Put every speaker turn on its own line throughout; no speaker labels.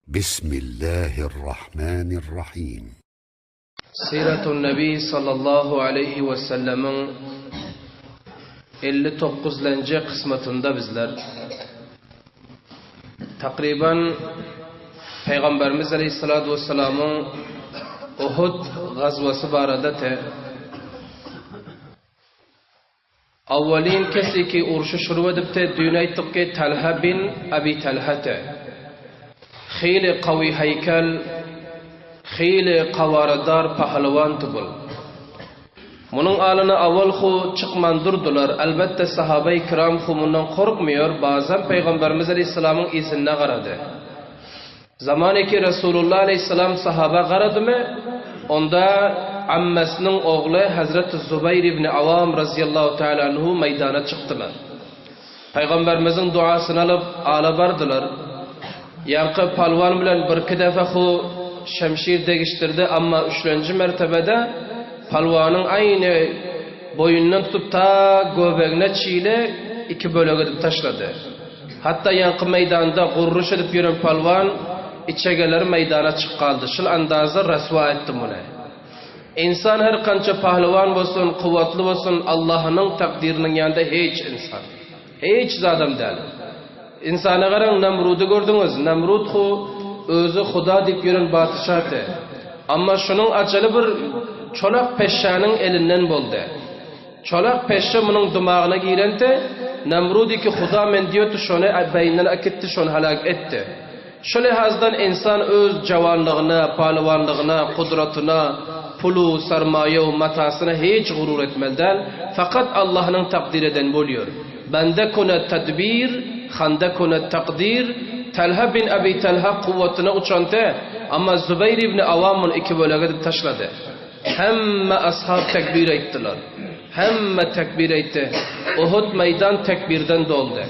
Bismillahirrahmanirrahim.
Siratun Nebi sallallahu aleýhi we sellemiň 59 lenji kysmatynda bizler takryban Pygamberimiz aleýhissalatu wessalamyň Uhud gazwasy barada te Awwalyn kesiki urşy şuruw edipdi, düýn aýtdyk ki, Talha bin Abi Talhate. Hili kawy haýkal, hili kawaradar pahalwandy bul. Munuň alyna awal hu çykman durdular, elbetde sahabaýy kiram hu mundan korkmýor, bazan Pygamberimiz aleýhissalamyň yzynda garady. Zamaneki Resulullah aleýhissalam sahaba garadymy, onda ammasynyň ogly Hazreti Zubaýr ibn Awam razyýallahu taala anhu meýdana çykdylar. Pygamberimiziň duasyny alyp, ala bardylar. Ýaňky palwan bilen birki defa hu şemşir degişdirdi, amma üçlenji mertebede palwanyň aýny boýundan tutup ta göbegine çile iki bölek edip taşlady. Hatda ýaňky meýdanda gurruş edip ýören palwan içegeleri meýdana çyk galdy. Şul andaza raswa etdi muny. Ynsan her kança pahlywan bolsun, kuwwatly bolsun, Allahnyň takdyrynyň ýanynda hiç ynsan. Hiç zadam däl. Ynsana garaň Namrudy gördüňiz. Namrud hu özi huda diýip ýören batyşaty. Amma şunuň ajaly bir çolak peşşäniň elinden boldy. Çolak peşşe munuň dymagyna girende, Namrud iki huda men diýotdy şony beýninden äkitdi şony haläk etdi. Şu lihazdan ynsan öz jawanlygyna, pälwanlygyna, kudratyna, pulu, sarmaýa we matasyna hiç gurur etmeli däl, fakat Allahnyň takdyr edeni bolýar. Bende kune tadbir, hande kune takdyr, Talha bin Abi Talha kuwwatyna uçante, amma Zubeýr ibni Awam muny iki bölek edip taşlady. Hemme ashab tekbir aýtdylar. Hemme tekbir aýtdy. Uhud meýdan tekbirden doldy.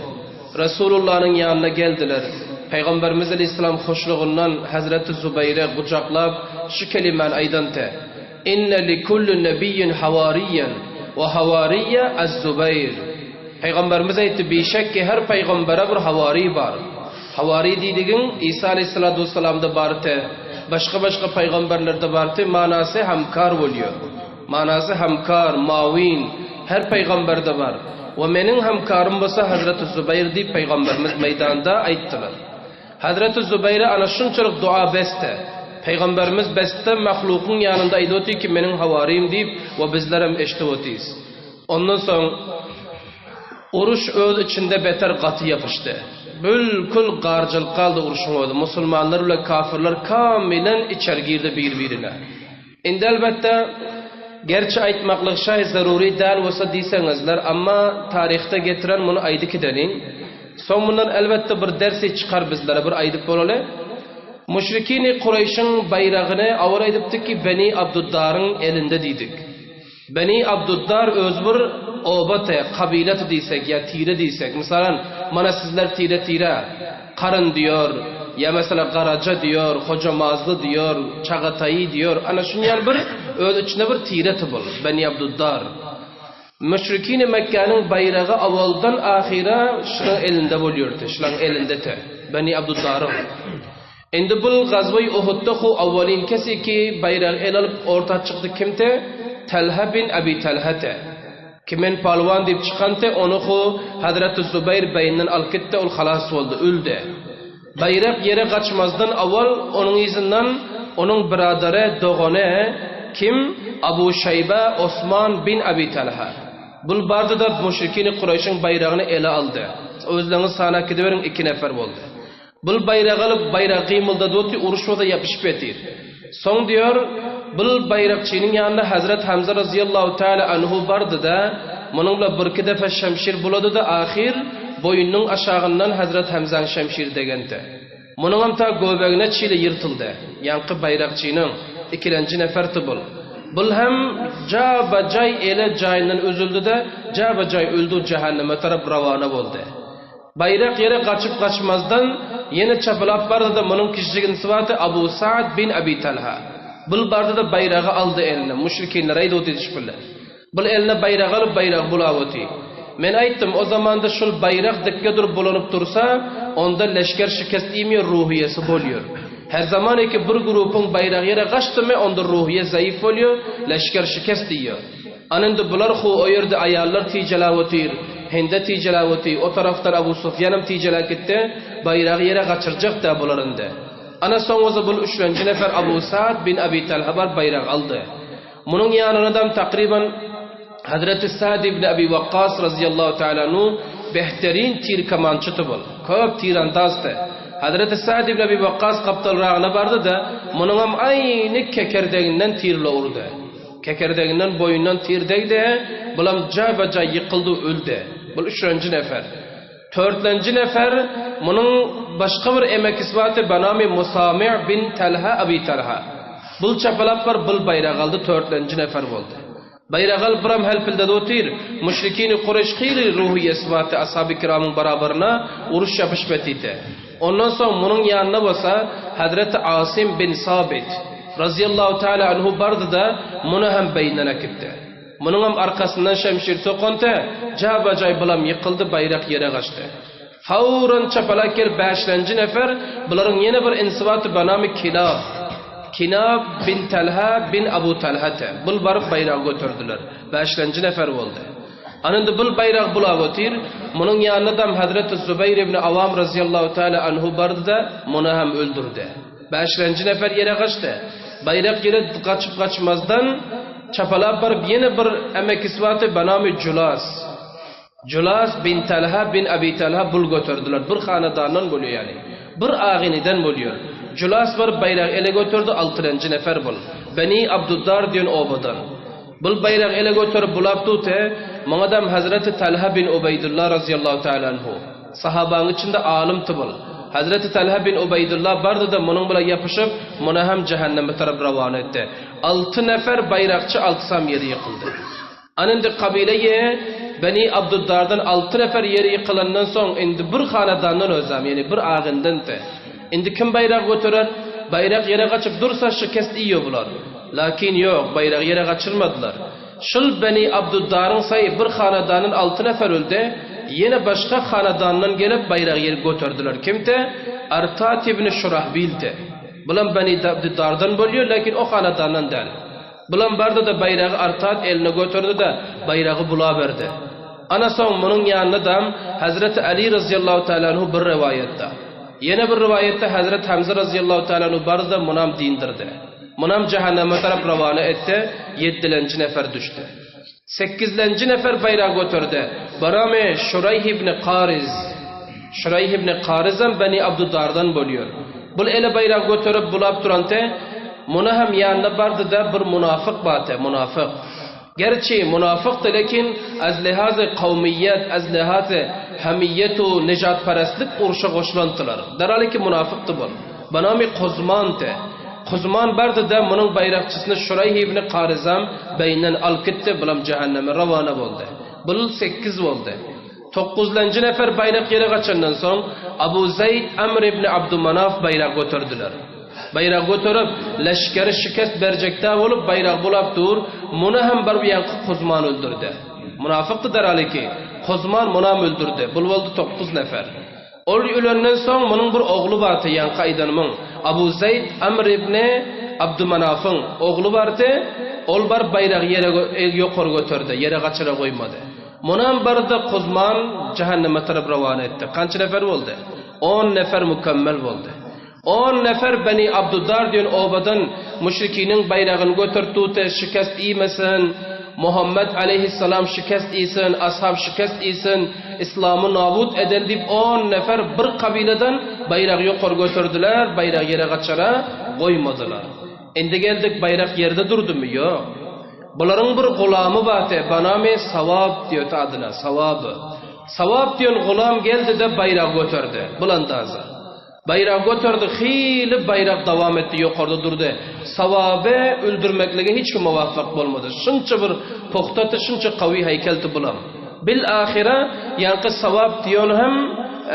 Resulullanyň ýanyna geldiler. Pygamberimiz aleýhissalam hoşlugyndan Hezreti Zubeýri gujaklap şu kelimäni aýdante, Inne li kulli nebiyyin hawariýen we hawariýe az-Zubeýr. Pygamberimiz aýtdy, Bişek ki her pygambere bir hawariý bar. Hawariý diýdigiň Isa aleýhissalatu wessalamda barty, başga-başga pygamberlerde barty, manasy hamkar bolýar. Manasy hamkar, mawin, her pygamberde bar. We meniň hamkarym bolsa Hazreti Zubaýr diýip pygamberimiz meýdanda aýtdylar. Hazreti Zubaýra ana şunçalyk dua besdi. Pygamberimiz besdi mahlukyň ýanynda aýdyp otyr ki meniň hawarym diýip we bizlerem eşidip otyrys. Ondan soň uruş öz içinde beter gaty ýapyşdy. Bülkül garjylyp galdy urşuň özi. Musulmanlar bilen kafirler kamilen içeri girdi bir-birine. Indi elbetde, gerçi aýtmaklyk şaý zarury däl bolsa diýseňizler, amma taryhda getiren muny aýdy gideliň. Soň mundan elbetde bir dersi çykar bizlere bir aýdyp bolaly. Müşrikini Kureýşiň baýragyny awal aýdypdyk ki Beni Abduddaryň elinde diýdik. Beni Abduddar özi bir oba-te, kabila-te diýsek ýa tire diýsek, mysalan, mana sizler tire-tire, Karyn diýor, ýa meselem Garaja diýor, Hojamazly diýor, Çagataýy diýor, ana şuny ýaly bir öz içinde bir tire-te bul, Beni Abduddar. Müşrikini Mekgäniň baýragy awaldan ahyra şulaň elinde bolýurdy, şulaň elinde-te, Beni Abduddaryň. Indi bul gazwy Uhudda hu awwalyn kesi ki baýragy ele alyp orta çykdy kimte Talha bin Abi Talha te. Ki men palwan diýip çykan te ony hu Hazreti Zubaýr beýinden alyp gitdi ol halas boldy öldi. Baýrak ýere gaçmazdan awal onuň yzyndan onuň byradary dogany kim Abu Şaýba Osman bin Abi Talha. Bul bardy-da müşrikini Kureýşiň baýragyny ele aldy. Özleriňiz sanap gidiberiň iki nefer boldy. Bul baýragy alyp, baýragy gymyldadyp otyr, uruş bolsa ýapyşyp ýatyr. Soň diýer, bul baýrakçynyň ýanyna Hezret Hamza razyýallahu taala anhu bardy-da, munuň bilen birki depe şemşir bulady-da, ahyr, boýnunyň aşagyndan Hezret Hamzaň şemşiri degende. Munuňam ta göbegine çili ýyrtyldy. Ýaňky baýrakçynyň, ikilenji neferti bul. Bul hem jaba-jaý ele jaýyndan üzüldi-de, jaba-jaý öldi, jähenneme tarap rowana boldy. Baýrak ýere gaçyp-gaçmazdan, ýene çapylap bardy-da, munuň kiçijik inisi bardy, Abu Sa'd bin Abi Talha. Bul bardy-da, baýragy aldy eline. Müşrikinler aýdyp otyr şu bile. Bul eline baýragy alyp, baýragy bulap otyr. Men aýtdym, o zamanda şul baýrak dikge durup bulanyp dursa, onda leşger şikest iýmeýär, ruhyýesi bolýar. Her zaman ki bir grupyň baýragy ýere gaçdymy, onda ruhyýe zaýyf bolýar, leşger şikest iýýär. Ana indi bular hu o ýerde aýallar tijeläp otyr, Hinde tijeläp otyr, o tarapdan Abu Sufýanam tijeläp gitdi, baýragy ýere gaçyrjak-da bular indi. Ana soň bolsa bul üçlenji nefer Abu Sa'd bin Abi Talha baryp baýragy aldy. Munuň ýanynadam takryban Hazreti Sa'd ibn Abi Wakkas razyýallahu taala anhu behterin tir-kamançydy bul. Köp tirandazdy. Hazreti Sa'd ibn Abi Wakkas gapdalragyna bardy-da, munuňam aýny kekerdeginden tirle urdy. Kekerdeginden boýundan tir degdi, bulam jaýba-jaý ýykyldy, öldi. Bul üçlenji nefer. Törtlenji nefer munuň başga bir emekisi bardy, banamy Musamy bin Talha Abi Talha. Bul çapalap baryp bul baýragy aldy, törtlenji nefer boldy. Baýragy alyp biram hälpildedi otyr. Müşrikini Kureýş hyly ruhyýesi bardy ashaby kiramyň barabaryna uruş ýapyşyp etidi. Ondan soň munuň ýanyna bolsa Hazreti Asym bin Sabit, razyýallahu taala anhu, bardy-da, muny hem beýinden äkitdi. Munuňam arkasyndan şemşir sokanty, jaba-jaý bulam ýykyldy, baýrak ýere gaçdy. Fawran çapalak gelip bäşlenji nefer, bularyň ýene bir inisi bardy, banamy Kilab. Kinab bin Talha bin Abu Talhate. Bul baryp baýragy göterdiler. Bäşlenji nefer boldy. Ana indi bul baýragy bulap otyr. Munuň ýanynadam Hazreti Zubeýr ibn Awam razyýallahu taala anhu bardy-da, muny hem öldürdi. Bäşlenji nefer ýere gaçdy. Baýrak ýere gaçyp gaçmazdan, çapalap baryp ýene bir emekisi bardy, banamy Julas. Julas bin Talha bin Abi Talha bul göterdiler. Bir hanadandan bolýar ýagny. Bir agyniden bolýar. Julas baryp baýragy ele göterdi, altylenji nefer bul. Beni Abduddar diýen obadan. Bul baýragy ele göterip bulap dute, muňadam Hazreti Talha bin Ubeýdulla razyýallahu taala anhu. Sahabaň içinde alymty bul. Hazreti Talha bin Ubeýdulla bardy-da munuň bile ýapyşyp, muny hem jähenneme tarap rowana etdi. Alty nefer baýrakçy altysam ýere ýykyldy. Ana indi kabile-i Beni Abduddardan alty nefer ýere ýykylandan soň indi bir hanadandan özem, ýagny bir agyndan-te. Indi kim baýragy göterer? Baýrak ýere gaçyp dursa şikest iýýär bular. Lakin ýok, baýragy ýere gaçyrmadylar. Şul Beni Abduddaryň saýy bir hanadandan alty nefer öldi, ýene başga hanadandan gelip baýragy ýere göterdiler. Kimte? Artat ibn Şurahbilte. Bulam Beni Abduddardan bolýar, lakin o hanadandan däl. Bulam bardy-da baýragy Artat eline göterdi-de, baýragy bula berdi. Ana soň munuň ýanynadam Hezreti Ali razyýallahu taala anhu bir rowaýatda. Ýene bir rowaýatda Hezreti Hamza razyýallahu taala anhu bardy-da munam dyndirdi. Munam jähenneme tarap rowana etdi, ýeddilenji nefer düşdi. Sekizlenji nefer baýragy göterdi. Baramy Şuraýh ibn Karyz. Şuraýh ibn Karyzam Beni Abdudardan bolýar. Bul ele baýragy göterip bulap durante, muna hem ýanyna bardy-da bir munafyk bardy, munafyk. Gerçi munafykdy lekin az lihazy kawmyýet, az lihazy hamiýet-u nijadperestlik urşa goşulandylar. Daraliki munafykdy bul. Banamy Kuzmandy. Kuzman bardy-da munuň baýrakçysyny Şuraýh ibn Karyzam beýinden alyp gitdi, bulam jähenneme rowana boldy. Bul sekiz boldy. Tokuzlanjy nefer baýrak ýere gaçandan soň, Abu Zeýd Amr ibn Abdumanaf baýragy göterdiler. Baýragy göterip, leşgeri şikest berjekdä bolup, baýragy bulap dur, muny hem baryp ýaňky Kuzman öldürdi. Munafykdy daralyki, Kuzman munam öldürdi. Bul boldy tokuz nefer. Ol ölenden soň munuň bir ogly bardy, ýaňky aýdanymyň, Abu Zeýd Amr ibn Abdymanafyň ogly bardy, ol baryp baýragy ýere ýokary göterdi, ýere gaçyra goýmady. Munam bardy Kuzman jähenneme tarap rowana etdi. Kança nefer boldy? On nefer mükemmel boldy. On nefer Beni Abdudar diýen obadan müşrikiniň baýragyny götertdute şikest iýmesin, Muhammet aleýhissalam şikest iýsin, ashab şikest iýsin, islamy nabut edeli diýip on nefer bir kabyladan baýragy ýokary göterdiler, baýragy ýere gaçara goýmadylar. Indi geldik baýrak ýerde durdumy? Ýok. Bularyň bir gulamy bardy, banamy Sawab diýerdi adyna, Sawab. Sawab diýen gulam geldi-de baýragy göterdi, bulandaza. Baýragy göterdi, hili baýrak dowam etdi, ýokarda durdy. Sawaby öldürmeklige hiç kim muwaffak bolmady. Şunça bir pugtaty, şunça gawy heýkeldi bulam. Bil ahyra ýaňky Sawab diýen hem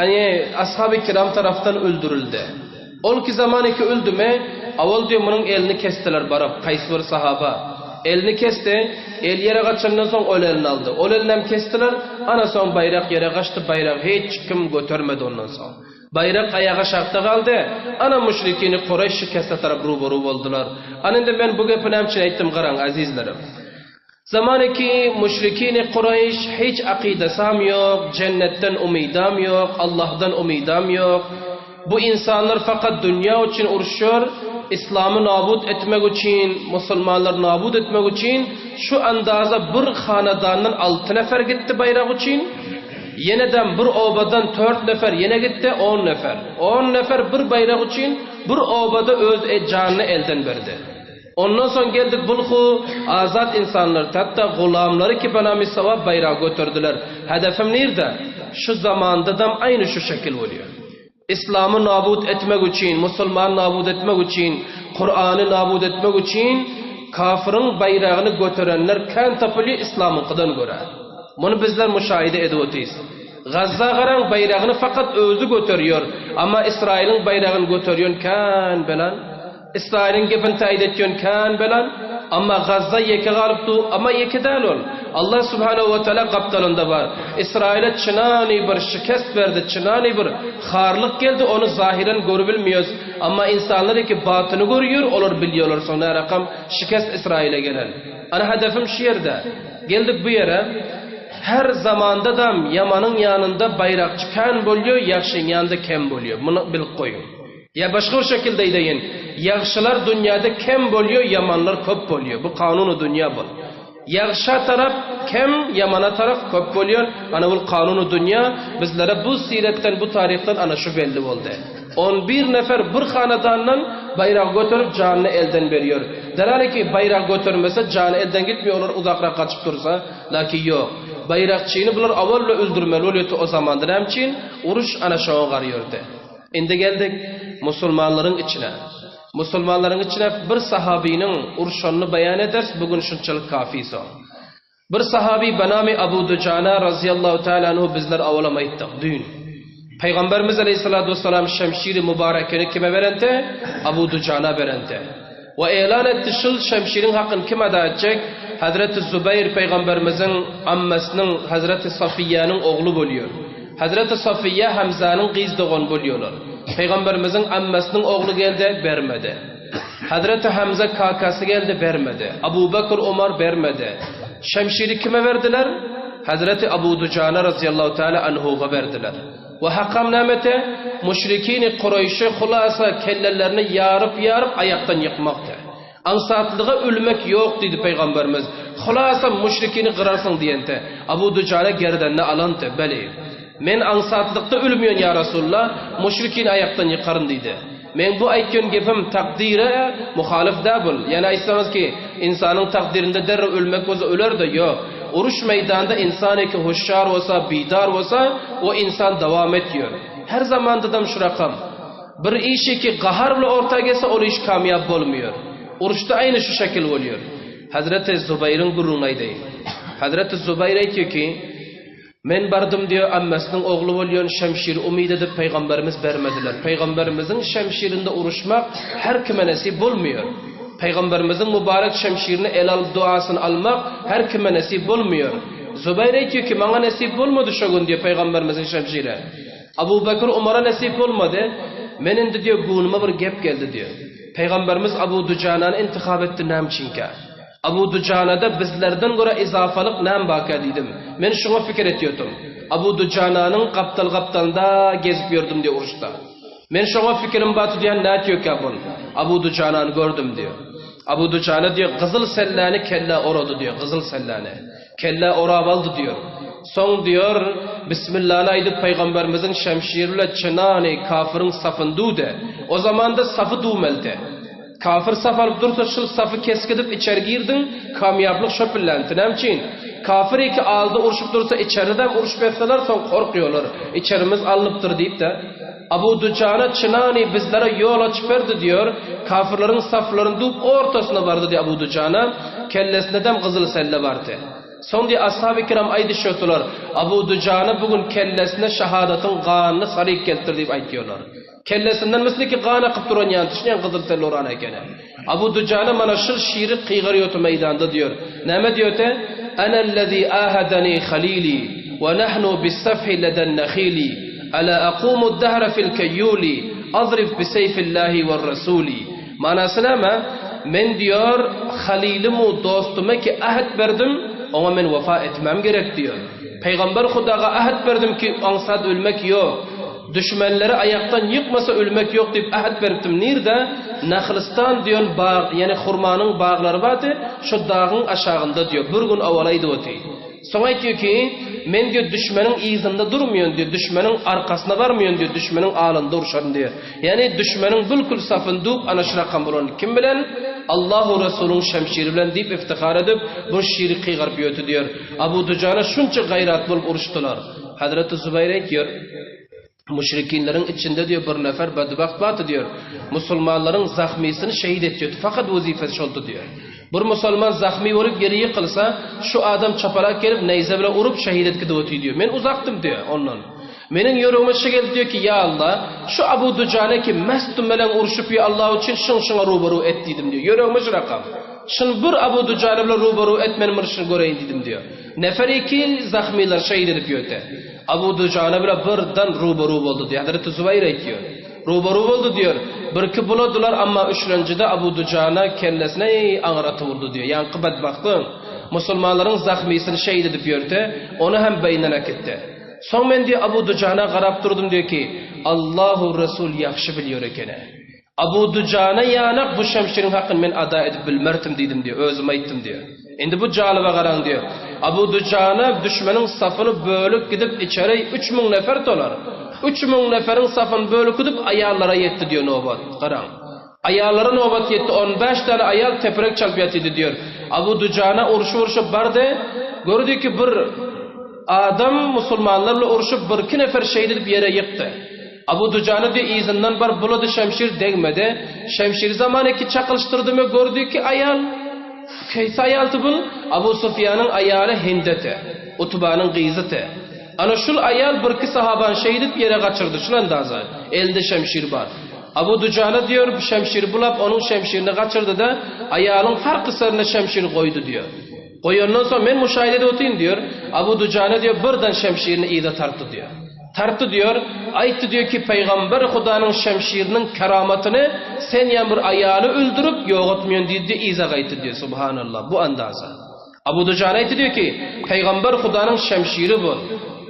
ýagny ashaby kiram tarapdan öldürildi. Ol ki zaman iki öldümi, awal diýen munuň elini kesdiler baryp, haýsy bir sahaba. Elini kesdi, el ýere gaçandan soň ol elini aldy. Ol elinem kesdiler, ana soň baýrak ýere gaçdy, baýragy hiç kim götermedi ondan soň. Baýrak aýak aşakda galdy. Ana müşrikini Kureýş şikeste tarap rubaru boldular. Ana indi men bu gepi näme üçin aýtdym garaň azizlerim. Zamaniki müşrikini Kureýş hiç akydasam ýok, jennetden umydam ýok, Allahdan umydam ýok. Bu insanlar fakat dünýä üçin uruşýar, islamy nabut etmek üçin, musulmanlary nabut etmek üçin şu andaza bir hanadandan alty nefer gitdi baýrak üçin. Ýenedem bir obadan tört nefer ýene gitdi, on nefer. On nefer bir baýrak üçin bir obada öz janyny elden berdi. Ondan soň geldik bulhu azat insanlar, hatda gulamlary ki benami sawap baýragy göterdiler. Hedefim nirde? Şu zamandadam aýny şu şekil bolýar. Islamy nabut etmek üçin, musulmany nabut etmek üçin, Kurany nabut etmek üçin kafyryň baýragyny göterenler kän tapylýar islamyňkydan görä. Muny bizler muşahide edip otyrys. Gazza garaň baýragyny fakat özi göterýär, amma Israýylyň baýragyny göterýän kän belan. Ysraýylyň gepini taýyt etýän kän belan, amma Gazza ýeke galyp dur, amma ýeke däl ol. Allah subhanehu we teala gapdalynda bar. Ysraýyla çynany bir şikest berdi, çynany bir harlyk geldi, ony zahyren görübilmiýos, amma ynsanlar eki batyny görýär, olar bilýärler soň närakam şikest Ysraýyla gelen. Ana hedefim şu ýerde. Geldik bu ýere. Her zamandadam ýamanyň ýanynda baýrakçy kän bolýar, ýagşyň ýanynda kem bolýar. Muny bilip goýuň. Ýa başga bir şekilde aýdaýyn, ýagşylar dünýäde kem bolýar, ýamanlar köp bolýar. Bu kanuny dünýä bul. Ýagşa tarap kem, ýamana tarap köp bolýar. Ana bul kanuny dünýä. Bizlere bu siretden, bu taryhdan ana şu belli boldy. On bir nefer bir hanadandan baýragy göterip janyny elden berýär. Derhal ki baýragy götermese jany elden gitmeýär, olar uzakrak gaçyp dursa, laki ýok. Baýrakçyny bular awal-la öldürmeli bolýardy o zamanda. Näme üçin? Uruş ana şoňa garýardy. Indi geldik musulmanlaryň içine. Musulmanlaryň içine bir sahabynyň urşanyny beýan ederis, bu gün şunçalyk kafi soň. Bir sahaby benami Abu Dujana razyýallahu taala anhu bizler awalam aýtdyk düýn. Pygamberimiz aleyhissalatu vesselam şemşiri mübarekini kime berende? Abu Dujana berende. We elan etdi şul şemşiriň hakyny kim ada etjek? Hazreti Zubeýr pygamberimiziň ammasynyň Hazreti Safiýýanyň ogly bolýar. Hazreti Safiýýa Hamzanyň gyz dogany bolýarlar. Pygamberimiziň ammasynyň ogly geldi, bermedi. Hazreti Hamza kakasy geldi, bermedi. Abu Bekr, Omar bermedi. Şemşiri kime berdiler? Hazreti Abu Dujana razyýallahu taala anhuga berdiler. We hakam näme ete? Müşrikini Kureýşi hulasa kellelerini ýaryp-ýaryp aýakdan ýykmakdy. Aňsatlyga ölmek ýok diýdi pygamberimiz. Hulasa müşrikini gyrarsyň diýente. Abu Dujana gerdenine alante, Beli. Men aňsatlykda ölmeýän ýa Resulullah, müşrikini aýakdan ýykaryn diýdi. Meň bu aýtýan gepim takdyra muhalyf däl bul. Ýani aýtsaňyz ki, ynsanyň takdyrynda derrew ölmek bolsa öler-de, ýok. Uruş meýdanda ynsan eki huşşar bolsa, bidar bolsa, o ynsan dowam etýär. Her zamandadam şu rakam. Bir iş eki gahar bilen orta gelse ol iş kamýap bolmaýar. Uruşda aýny şu şekil bolýar. Hazreti Zubaýryň gürrüňini aýdaýyn. Hazreti Zubaýr aýtýar ki, Men bardym diýýär, ammasynyň ogly bolýan şemşiri umyt edip pygamberimiz bermediler. Pygamberimiziň şemşirinde uruşmak her kime nesip bolmaýar. Pygamberimiziň mübarek şemşirini ele alyp duasyny almak her kime nesip bolmaýar. Zubaýr aýtýar ki, maňa nesip bolmady şo gün diýýär pygamberimiziň şemşiri. Abu Bekr Umara nesip bolmady. Men indi diýýär göwnüme bir gep geldi diýýär. Pygamberimiz Abu Dujanany intihap etdi näme üçinkä? Abu Dujanada bizlerden görä izafalyk näme barka diýdim. Men şuňa pikir etýärdim. Abu Dujananyň gapdal-gapdalynda gezip ýördüm diýýär uruşda. Men şoňa pikirim bar diýýän nätýökä bul? Abu Dujanany gördüm diýýär. Abu Dujana diýýär gyzyl selläni kellä orady diýýär, gyzyl selläni. Kellä orap aldy diýýär. Soň diýýär, Bismillany aýdyp pygamberimiziň şemşiri bilen çynany kafyryň safyny düwdi. O zamanda safy düwmelidi. Kafir saf alyp dursa şul safy kesgidip içeri girdiň kamýaplyk şo pillänti näme üçin kafir iki aldy urşup dursa içeridem urşup etseler soň korkýolar içerimiz alnypdyr diýipde Abu Dujana çynany bizlere ýol açyp berdi diýor kafirleriň saflaryny dup ortasyna bardy diýip Abu Dujana kellesindedem gyzyl selle bardy. Soň diýip ashaby kiram aýdyşýardylar, Abu Dujana bu gün kellesine şahadatyň ganyny saryk gelipdir diýip aýtýarlar. Kellesinden misli ki gan akyp duran ýaly düşünýän gyzyl selle oran ekeni. Abu Dujana mana şul şiri gygyrýardy meýdanda diýýär. Näme diýýärdi? Anellezî ahadani halîlî we nahnu bis-safhi leden nahîlî. Ala aqumu dahra fil keýuli, Adrib bi seýfillahi werresuli. Manasy näme? Men diýor, Halilim-u dostuma ki äht berdim, oňa men wefa etmem gerek diýor. Pygamber Hudaga äht berdim ki, aňsat ölmek ýok. Düşmenleri aýakdan ýykmasa ölmek ýok diýip äht beripdim. Nirde? Nahlystan diýen bag, ýagny hurmanyň baglary bardy, şo dagyň aşagynda diýor. Bir gün owal aýdyp oty. Soň aýtýar ki, Men diýýär, düşmeniň yzynda durmaýan diýýär, düşmeniň arkasyna barmaýan diýýär, düşmeniň alynda urşaryn diýýär. Ýagny düşmeniň bülkül safyny düwüp ana şu rakam bolan kim bilen? Allahu Resulyň şemşiri bilen diýip iftihar edip, bu şiri kygyryp ýöti diýýär. Abu Dujana şunça gaýrat bolup uruşdylar. Hazreti Zubaýr aýtýar, Müşrikinleriň içinde diýýär bir nefer bedbagt bardy diýýär. Musulmanlaryň zahmysyny şehit etýärdi. Fakat wezipesi şoldy diýýär. Bir musulman zahmy bolup ýere ýykylsa, şu adam çapalak gelip neýze bilen urup şehit edip gidip otyr diýýär. Men uzakdym diýýär ondan. Meniň ýüregime şy geldi diýýär ki, ýa Allah, şu Abu Dujane ki mest bilen urşup ýör Allah üçin şyň şyňa rubaru et diýdim diýýär. Ýüregime şu rakam. Şyn bir Abu Dujane bilen rubaru et men bir şyny göreýin diýdim diýýär. Nefer iki zahmylar şehit edip ýördi. Abu Dujana bile birden rubaru boldy diýýär. Hazreti Zubaýr aýtýar. Rubaru boldy diýýär. Birki buladylar, amma üçlenjide Abu Dujana kellesine eý agyr aty urdy diýýär. Ýaňky bedbagtyň, musulmanlaryň zahmysyny şehit edip ýördi, ony hem beýinden äkitdi. Soň men diýýär Abu Dujana garap durdum diýýär ki, Allahu Resul ýagşy bilýär ekeni. Abu Dujana ýanak bu şemşiriň hakyny men ada edip bilmerdim diýdim diýýär, özüm aýtdym diýýär. Indi bu jalyba garaň diýýär. Abu Dujana düşmeniň safyny bölüp gidip içeri 3000 nefer tolar. 3000 neferiň safyny bölüp gidip aýallara ýetdi diýýär nobat. Garaň. Aýallara nobat ýetdi. 15 tane aýal teprek çalyp ýatydy diýýär. Abu Dujana urşup-urşup bardy. Gördi ki bir adam musulmanlar bilen urşup bir-iki nefer şehit edip ýere ýykdy. Abu Dujana diýe yzyndan baryp bulady şemşir degmedi. Şemşiri zaman eki çakylyşdyrdymy gördi ki aýal. Keýsi aýalty bul? Abu Sufýanyň aýaly Hindete. Utbanyň gyzyty. Ana şul aýal birki sahabany şeýdip ýere gaçyrdy şul andaza. Elinde şemşir bar. Abu Dujana diýer şemşiri bulap onuň şemşirini gaçyrdyda aýalyň farky serine şemşiri goýdy diýer. Goýandan soň men muşahide edip otyryn diýer. Abu Dujana diýer birden şemşirini yza tartdy diýer. Tartdy diýer, aýtdy diýer ki, Pygamber Hudanyň şemşiriniň keramatyny sen ýa bir aýaly öldürip ýok etmeýän diýdi yza gaýtdy diýer. Subhanallah bu andaza. Abu Dujana aýtdy diýer ki, Pygamber Hudanyň şemşiri bu.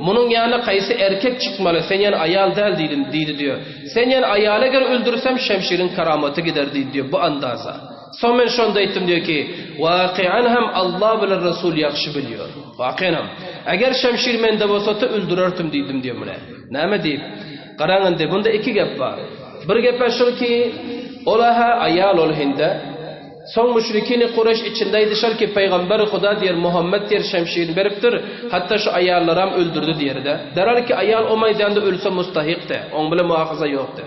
Munuň ýanyna kaýsy erkek çykmaly, sen ýan aýal däl diýdim diýdi diýer. Sen ýan aýaly eger öldürsem şemşiriň keramaty gider diýdi diýer bu andaza. Soň men şonda aýtdym diýýär ki, Waky'an hem Allah bilen Resul ýagşy bilýär. Waky'an hem. Eger şemşir mende bolsady öldürerdim diýdim diýýär muny. Näme diýip? Garaň indi, bunda iki gep bar. Bir gep-ä şul ki, ol-a-ha aýal ol Hinde. Soň müşrikini Kureş içinde aýdyşar ki, Pygamber Huda diýer, Muhammet diýer şemşirini beripdir, hatda şu aýallaram öldürdi diýer-de. Derhal ki aýal o maýdanda ölse mustahykdy, oň bilen muahaza ýokdy.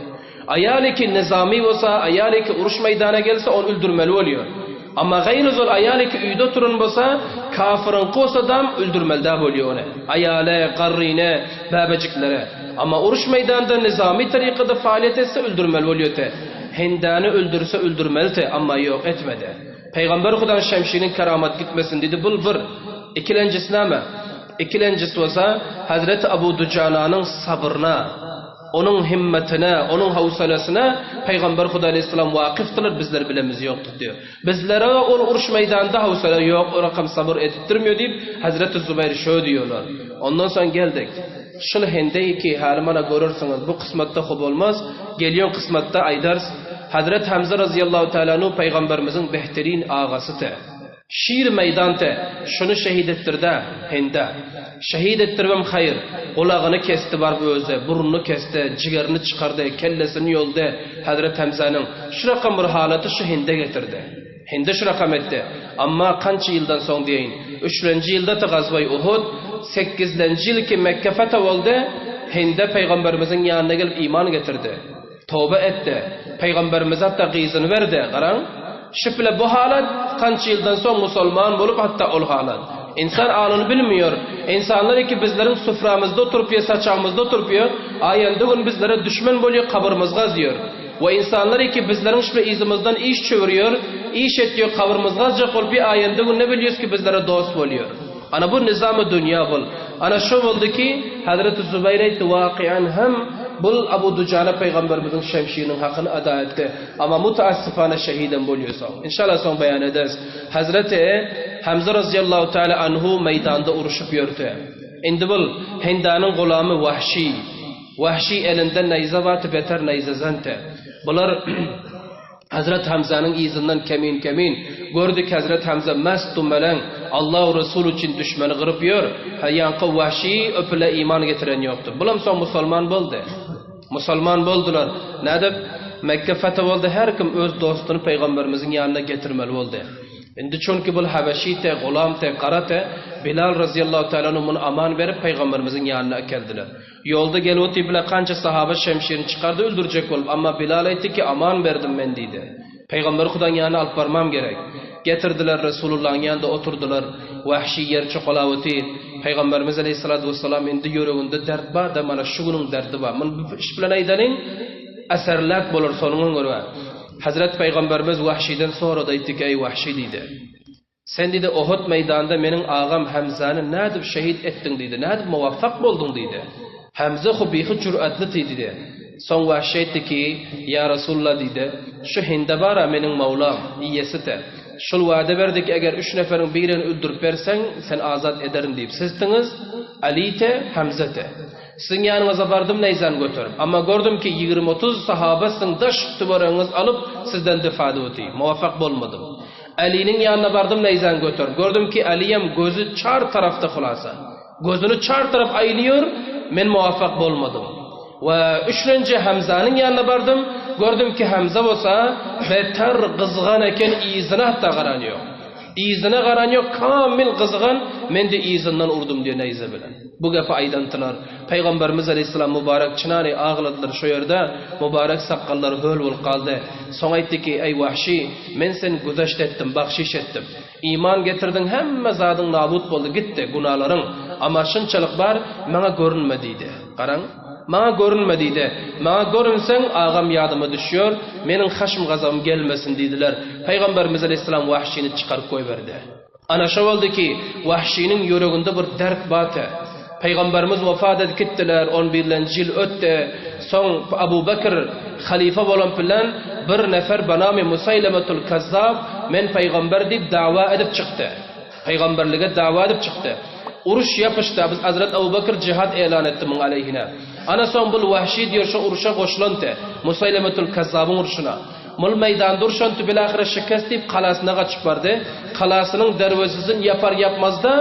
Aýal eki nyzamy bolsa, aýal eki uruş meýdana gelse, ony öldürmeli bolýar. Amma gaýry zol aýal eki öýde oturan bolsa, kafyryňky bolsadam öldürmeli däl bolýar ony. Aýaly, garryny, bäbejiklere. Amma uruş meýdanda nyzamy tarykada faaliýet etse öldürmeli bolýar te. Hindäni öldürse öldürmeli te, amma ýok etmedi. Pygamber Hudaň şemşiriniň keramaty gitmesin diýdi, bul bir. Ikilenjisi näme? Ikilenjisi bolsa, Hazreti Abu Dujananyň sabryna. Onuň himmetine, onuň howsalasyna Pygamber Huda aleýhissalam wakyfdylar, bizler bilemiz ýokdyk diýýär. Bizlere ol uruş meýdanynda howsala ýok, o rakam sabyr edipdirmiýor diýip, Hezreti Zubaýr şö diýýärler. Ondan soň geldik. Şul hendeýki häli mana görersiňiz, bu kysmatda ho bolmaz, gelýän kysmatda aýdarys. Hezreti Hamza razyýallahu taala anhu Pygamberimiziň behterin agasydy. Şir meýdante şuny şehit etdirdä, hende. Şehit etdiribem haýyr, gulagyny kesdi baryp özi, burnuny kesdi, jigerini çykardy, kellesini ýoldy Hezret Hemzäniň. Şu rakam bir halaty şu hende getirdi. Hende şu rakam etdi. Amma kança ýyldan soň diýeýin. Üçlenji ýylda-da gazwaý Uhud, sekizlenji ýyl ki Mekge fethe boldy, hende pygamberimiziň ýanyna gelip iman getirdi. Toba etdi. Pygamberimize hatda gyzyny berdi. Garaň. Şübheli bu halat kança ýyldan soň musulman bolup hatda ol halat. Ynsan alyny bilmiýor. Ynsanlar iki bizleriň suframyzda oturyp ýa saçagymyzda oturyp ýa aýanda gün bizlere düşmen bolýar kabyrymyzy gazýar. We ynsanlar iki bizleriň şübhe yzymyzdan iş çöwürýär, iş etýär kabyrymyzy gazjak bolup ýa aýanda gün ne bilýäs ki bizlere dost bolýar. Ana bu nizamy dünýa bul. Ana şo boldy ki, Hazreti Zubaýr aýtdy, Waky'an hem bul Abu Dujana pygamberimiziň şemşiriniň hakyny ada etdi. Amma mutaassifana şehidem bolýar soň. Inşallah soň beýan ederis. Hazreti Hamza razyýallahu taala anhu meýdanda uruşyp ýördi. Indi bul Hindanyň gulamy Wahşi. Wahşi elinde naýza bardy, beter naýzazandy. Bular Hazret Hamzanyň yzyndan kemin-kemin, gördük Hazret Hamza mest dumeleň, Allahu Resul üçin düşmeni gyryp ýör, ha ýaňky Wahşi öpüle iman getiren ýokdy. Bulam soň musalman boldy. Musalman boldular. Nädip? Mekge fethe boldy, her kim öz dostuny pygamberimiziň ýanyna getirmeli boldy. Indi çünki bul habeşi te, gulam te, gara te, Bilal razyýallahu taala anhu muny aman berip pygamberimiziň ýanyna äkeldiler. Ýolda gelip otyp bile kança sahaba şemşirini çykardy öldürjek bolup, amma Bilal aýtdy ki, aman berdim men diýdi. Pygamberi Hudaň ýanyna alyp barmam gerek. Getirdiler Resulullahyň ýanynda oturdylar. Wahşi ýer çokalap otyr. Pygamberimiz aleýhissalatu wessalam indi ýüreginde dert bar-da, mana şu günüň derdi bar. Muny bu iş bilen aýdalyň, eserläk bolar sonuňa görä. Hezret Pygamberimiz Wahşiden sorady aýtdy ki, eý Wahşi diýdi. Sen diýdi, Ohud meýdanynda meniň agam Hemzäni nädip şehit etdiň diýdi, nädip muwaffak bolduň diýdi. Hemze hubyhy jüratly diýdi. Soň Wahşy aýtdy ki, Ýa Resulallah diýdi, şu Hinde bar-a meniň mawlam, iýesi-de. Şul wada berdi ki, eger üç neferiň birini öldürip berseň, seni azat ederin diýip. Sizdiňiz, Ali-te, Hemze-te. Siziň ýanyňyza bardym naýzany göterip. Amma gördüm ki, 20-30 sahaba siziň daş töweregiňiz alyp, sizden difa edip otyr. Muwaffak bolmadym. Alynyň ýanyna bardym naýzany göterip. Gördüm ki, Alyýam gözi çar tarafda hulasa. Gözüni çar taraf aýlaýar, men muwaffak bolmadym. We üçlenji Hamzanyň ýanyna bardym. Gördüm ki, Hamza bolsa beter gyzgan eken, yzyna hatda garan ýok. Yzyna garan ýok, kamil gyzygan, men-de yzyndan urdum diýen naýza bilen. Bu gepi aýdandylar. Pygamberimiz aleýhissalam mübarek çynany agladylar şo ýerde, mübarek sakgallary höl bolup galdy. Soň aýtdy ki, Eý Wahşy, men seni güzeşt etdim, bagşyş etdim. Iman getirdiň, hemme zadyň nabut boldy, gitdi, günalaryň. Amma şunçalyk bar, maňa görünme diýdi. Garaň, maňa görünme diýdi. Maňa görünseň, agam ýadyma düşýär, meniň haşym-gazabym gelmesin diýdiler. Pygamberimiz aleýhissalam Wahşyny çykaryp goýberdi. Ana şo boldy ki, Wahşynyň ýüreginde bir dert bardy. Pygamberimiz wefat edip gitdiler, on birlenji ýyl ötdi. Soň Abu Bekr halyfa bolan bilen bir nefer benami Musaýlematul Kazzab men pygamber diýip dawa edip çykdy. Pygamberlige dawa edip çykdy. Uruş ýapyşdy, biz Hazret Abu Bekr jihad elan etdi muň aleýhine. Ana soň bul Wahşy diýer şo uruşa goşulandy, Musaýlematul Kazzabyň urşuna. Mul meýdanda urşandy, bilahyra şikest diýip galasyna gaçyp bardy. Galasynyň derwezesini ýapar ýapmazda,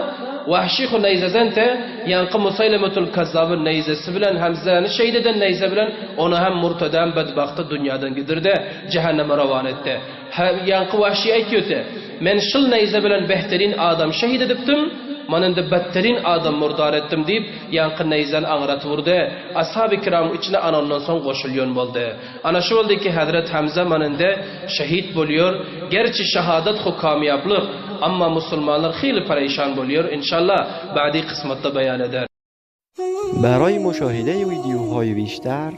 Wahşy hu neýzezente, ýaňky Musaýlemetul Kazzaby neýzesi bilen Hemzäni şehit eden neýze bilen ony hem murtadam bedbagty dünýadan gidirdi, jähenneme rowan etdi. Hä, ýaňky Wahşy aýtýoty, Men şul neýze bilen behterin adam şehit edipdim, man indi betterin adam murdar etdim diýip, ýaňky neýzäni aňratyp urdy. Ashaby kiramyň içine ana ondan soň goşulýan boldy. Ana şu boldy ki Hazret Hamza manynda şehit bolýar. Gerçi şahadat hu kamýaplyk, amma musulmanlar hili pareýşan bolýar. Inşallah bady kysmatda beýan eder.
برای مشاهده ویدیوهای بیشتر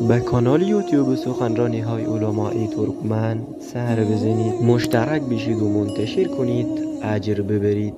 به کانال یوتیوب سخنرانی های علمای ترکمن سر بزنید مشترک بشید و منتشر کنید اجر ببرید.